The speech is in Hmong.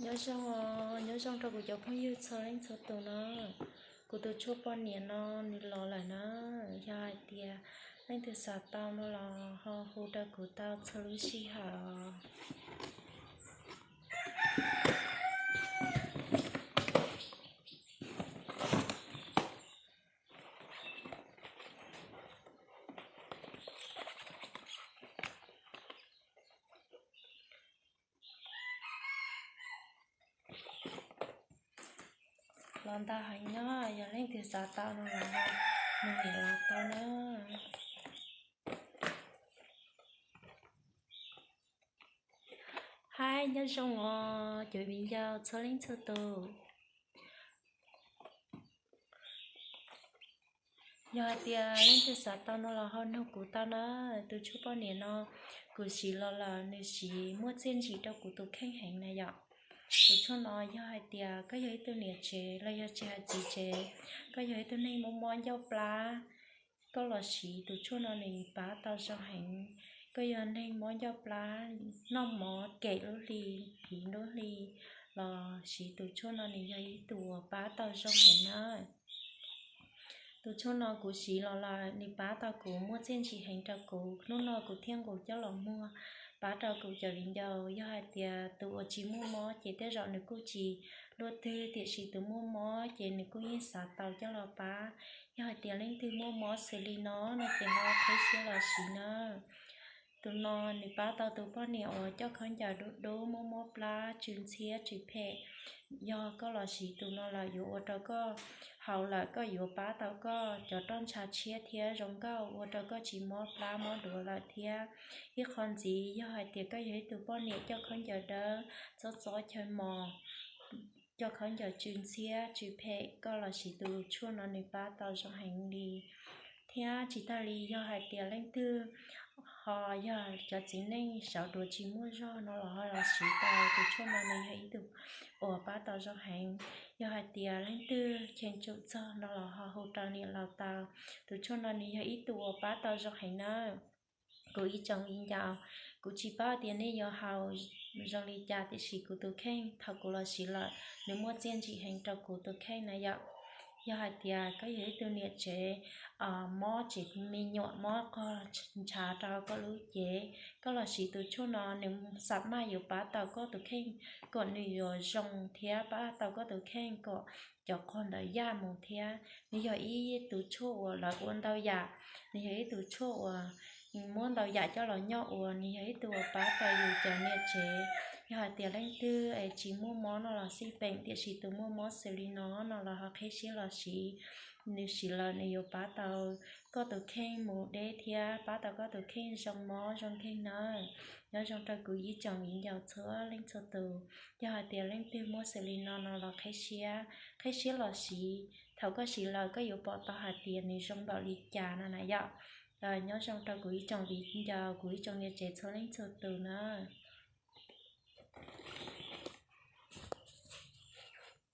Nyob zoo, nyob zoo rau kuv cov phooj ywg txhua leej txhua tus na. Kuv tus tshuaj poj niam no nws los lawm na. Yog hais tias leej twg xav tau no los ho hu rau kuv tau txhua lub sij hawm. Los ntau heev nyob, yog leej twg xav tau no los ho nug niam laus tau na. Haib, nyob zoo os cov viv ncaus txhua leej txhua tus. Yog hais tias leej twg xav tau no los ho nug kuv tau na. Tus tshuaj poj niam no kuv siv los lawm nws siv muaj txiaj ntsig rau kuv tus kheej heev na yom. Tus tshuaj no yog hais tias koj yog ib tug niam tsev los yog tsis hais txiv tsev, koj yog ib tug neeg mob mob ncauj plab, koj los siv tus tshuaj no nws pab tau zoo heev. Koj yog neeg mob ncauj plab, noj mov kem lub hli, phiv lub hli, los siv tus tshuaj no nws yog ib tug uas pab tau zoo heev na. Tus tshuaj no kuv siv los lawm nws pab tau kuv muaj txiaj ntsig heev rau kuv. Hnub no kuv thiaj nqus coj los muag pab rau kuv cov viv ncaus. Yog hais tias tus uas tsis muaj mob ces tej zaum nws kuj tsis luaj twg, tiam sis tus muaj mob ces nws kuj yeej xav tau coj los pab. Yog hais tias leej twg muaj mob xws li no no ces ho qhib siab los siv na. Tus no nws pab tau tus poj niam uas coj khaub ncaws dub dub, mob mob plab, tsw ntxhiab tsw phem. Yog koj los siv tus no lawm yuav ua rau koj haus lawm koj yuav pab tau koj cov roj ntsha tshiab thiab zoo nkauj, ua rau koj tsis mob plab mob duav lawm thiab. Ib qho ntxiv yog hais tias koj yog ib tug poj niam coj khaub ncaws dawb, txob txob chaw mos, coj khaub ncaws tsw ntxhiab tsw phem, koj los siv tus tshuaj no nws pab tau zoo heev li. Thiab tsis tag li yog hais tias leej twg ho yog cov txiv neej sawv duav tsis muaj zog no los ho los siv tau, tus tshuaj no nws yog ib tug uas pab tau zoo heev. Yog hais tias leej twg cheem tsum txog no los ho hu rau niam laus tau, tus tshuaj no nws yog ib tug uas pab tau zoo heev na. Kuv ib tsoom viv ncaus, kuv tsis paub tias nej yuav haus zoo li cas, tiam sis kuv tus kheej thaum kuv los siv lawm nws muaj txiaj ntsig heev rau kuv tus kheej na yom. Yog hais tias koj yog ib tug niam tsev mob tsev me nyuam, mob qog ntshav rau koj lub cev, koj los siv tus tshuaj no nws xam maj yuav pab tau koj tus kheej kom nws yuav zoo thiab pab tau koj tus kheej kom cov qog ntawd yaj mus thiab. Nws yog ib tus tshuaj uas lawv ua ntau yam, nws yog ib tus tshuaj uas muab ntau yam coj los nyoj ua, nws yog ib tug uas pab tau yus cov niam tsev. Yog hais tias leej twg es tsis muaj mob no los xij peem, tiam sis tus muaj mob xws li no no los ho qhib siab los siv. Nws siv lawm nws yuav pab tau koj tus kheej mus deb thiab pab tau koj tus kheej zoo mob zoo nkeeg nawb. Nyob zoo rau kuv ib tsoom viv ncaus txhua leej txhua tus. Yog hais tias leej twg muaj xws li no no los qhib siab, qhib siab los siv. Thaum koj siv lawm koj yuav pom tau hais tias nws zoo npaum li cas no na yom. Nyob zoo rau kuv ib tsoom viv ncaus, kuv ib tsoom niam tsev txhua leej txhua tus na.